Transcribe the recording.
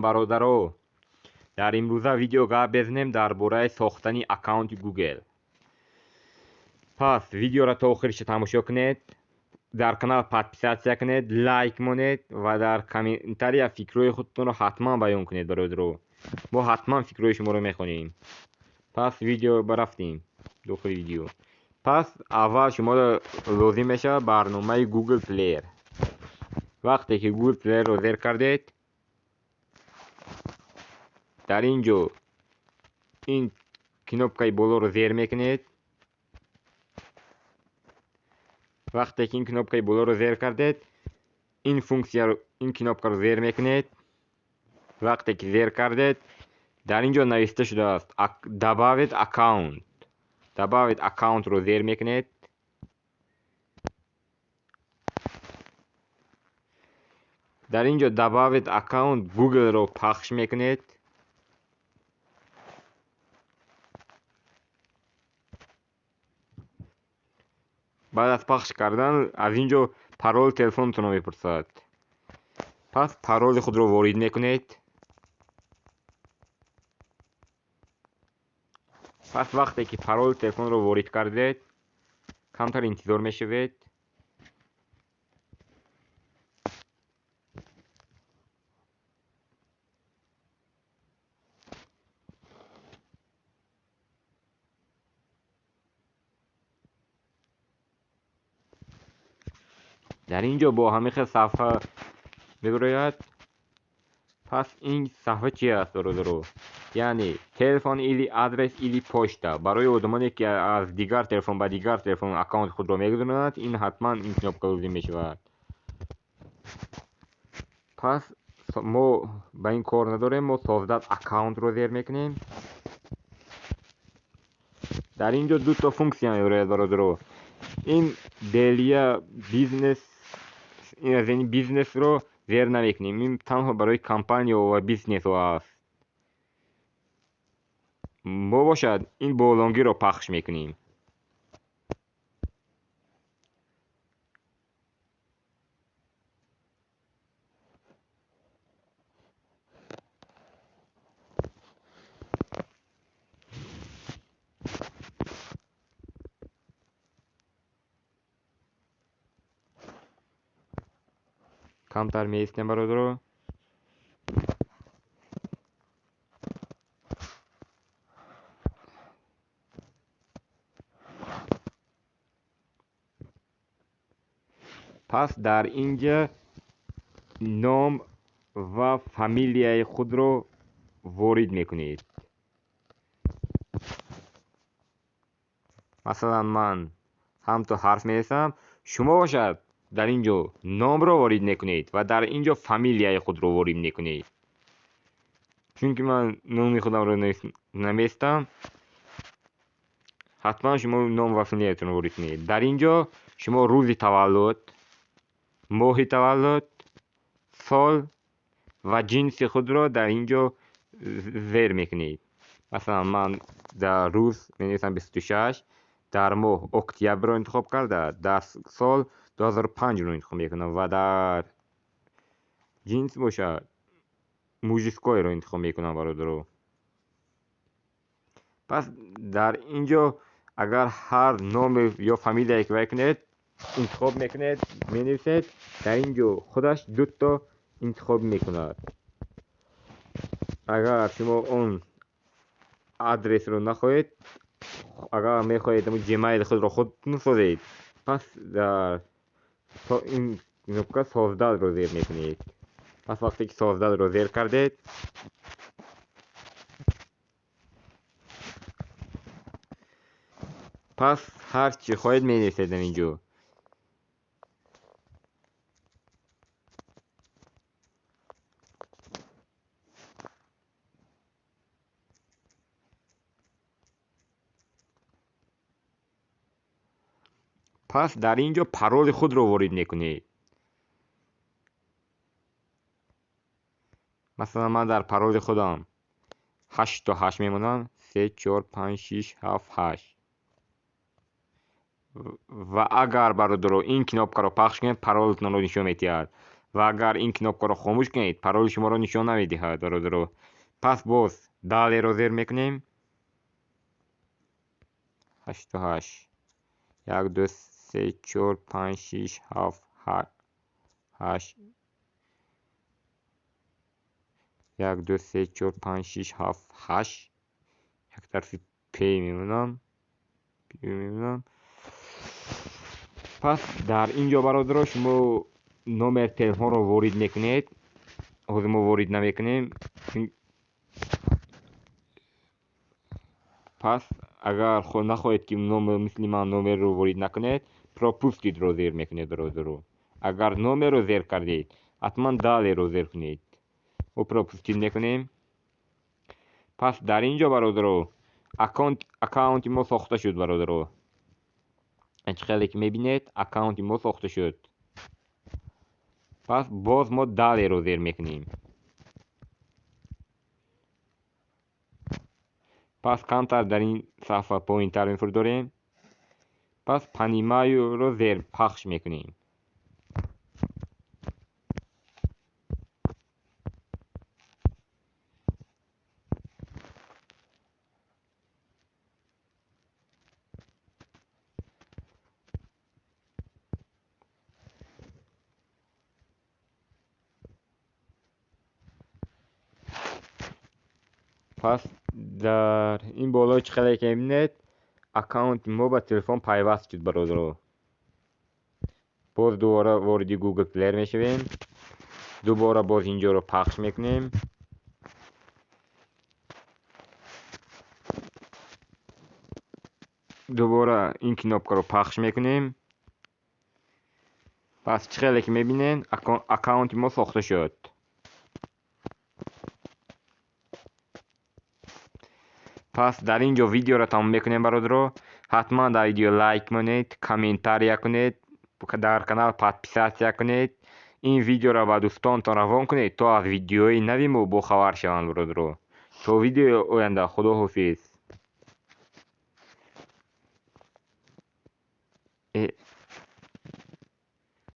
Алейкум бародаро. Дар имрӯза видео гап мезанем дар бораи сохтани аккаунти Google. Пас видеоро то охириш тамошо кунед, дар канал подписаться кунед, лайк монед ва дар комментария фикрҳои худтонро ҳатман баён кунед бародаро. Мо ҳатман фикрҳои шуморо мехонем. Пас видео барафтем дохили видео. Пас аввал шуморо лозим мешавад барномаи Google Player. Вақте ки Google Player-ро зер кардед, дар ин ҷо ин кнопкаи болоро зер мекунед. Вақте ки ин кнопкаи болоро зер кардед, ин функсияро, ин кнопкаро зер мекунед. Вақте ки зер кардед, дар ин ҷо навишта шудааст добавить аккаунт. Добавить аккаунтро зер мекунед. Дар ин ҷо добавить аккаунт Google-ро пахш мекунед. Баъд аз пахш кардан аз ин ҷо пароли телефонтонро мепурсад. Пас пароли худро ворид мекунед. Пас вақте ки пароли телефонро ворид кардед, камтар интизор мешавед. Дар ин ҷо бо ҳамин хел саҳфа мебарояд. Пас ин саҳфа чи аст, бародаро? Яъне телефон или адрес или почта. Барои одамоне ки аз дигар телефон ба дигар телефон аккаунти худро мегузаронанд, ин ҳатман ин кнопка лозим мешавад. Пас мо ба ин кор надорем, мо создать аккаунтро зер мекунем. Дар ин ҷо дуто функсия мебарояд, бародаро. Ин для бизнес, яъне бизнесро зер намекунем. Ин танҳо барои компанияҳо ва бизнесҳо аст. Мо бошад ин болонгиро пахш мекунем. Камтар меистем, бародаро. Пас дар ин ҷо ном ва фамилияи худро ворид мекунед. Масалан, ман ҳамто ҳарф менависам, шумо бошад дар ин ҷо номро ворид мекунед ва дар ин ҷо фамилияи худро ворид мекунед. Чунки ман номи худамро наместам, ҳатман шумо ном ва фамилиятонро ворид кунед. Дар ин ҷо шумо рӯзи таваллуд, моҳи таваллуд, сол ва ҷинси худро дар ин ҷо зер мекунед. Масалан, ман дар рӯз менависам 26, дар моҳ октябрро интихоб карда, дар сол 2005-ро интихоб мекунам ва дар ҷинс бошад мужскойро интихоб мекунам, бародаро. Пас дар ин ҷо агар ҳар номе ё фамилияе ки вай кунед, интихоб мекунед, менависед, дар ин ҷо худаш дуто интихоб мекунад. Агар шумо он адресро нахоҳед, агар мехоҳед Gmail худро худ созед, пас дар ин кнопка создатьро зер мекунед. Пас вақте ки создатьро зер кардед, пас ҳар чӣ хоҳед менависед дар ин ҷо. Пас дар ин ҷо пароли худро ворид мекунед. Масалан, ман дар пароли худам 8 то 8 мемонам, 3 4 5 6 7 8. Ва агар бародаро ин кнопкаро пахш кунед, паролатонро нишон медиҳад. Ва агар ин кнопкаро хомӯш кунед, пароли шуморо нишон намедиҳад, бародаро. Пас боз далеро зер мекунем. 88 1 2 3 4 5 6 7 8 1 2 3 4 5 6 7 8. Як тарафи П мемонам. П мемонам. Пас дар ин ҷо, бародаро, шумо номер телефонро ворид мекунед. Ҳозир мо ворид намекунем. Пас агар нахоҳед, ки мисли ман номерро ворид накунед, пропустить-ро зер мекунед, бародаро. Агар номерро зер кардед, ҳатман далеро зер кунед. Мо пропустить мекунем. Пас дар ин ҷо, бародаро, аккаунти мо сохта шуд, бародаро. Чӣ хеле ки мебинед, аккаунти мо сохта шуд. Пас боз мо далеро зер мекунем. Пас камтар дар ин саҳфа поинтар мефурдорем. Пас понимаю-ро зер пахш мекунем. Пас дар ин боло, чӣ хеле ки мебинед, аккаунти мо ба телефон пайваст шуд, бародаро. Боз дубора вориди Google Play мешавем. Дубора боз инҷоро пахш мекунем. Дубора ин кнопкаро пахш мекунем. Пас чӣ хеле ки мебинед, аккаунти мо сохта шуд. Пас дар ин ҷо видеоро тамом мекунем, бародаро. Ҳатман дар видео лайк монед, комментария кунед, дар канал подписаться кунед. Ин видеоро ба дӯстонтон равон кунед, то аз видеои нави мо бохабар шаванд, бародаро. То видеои оянда, худо ҳофиз.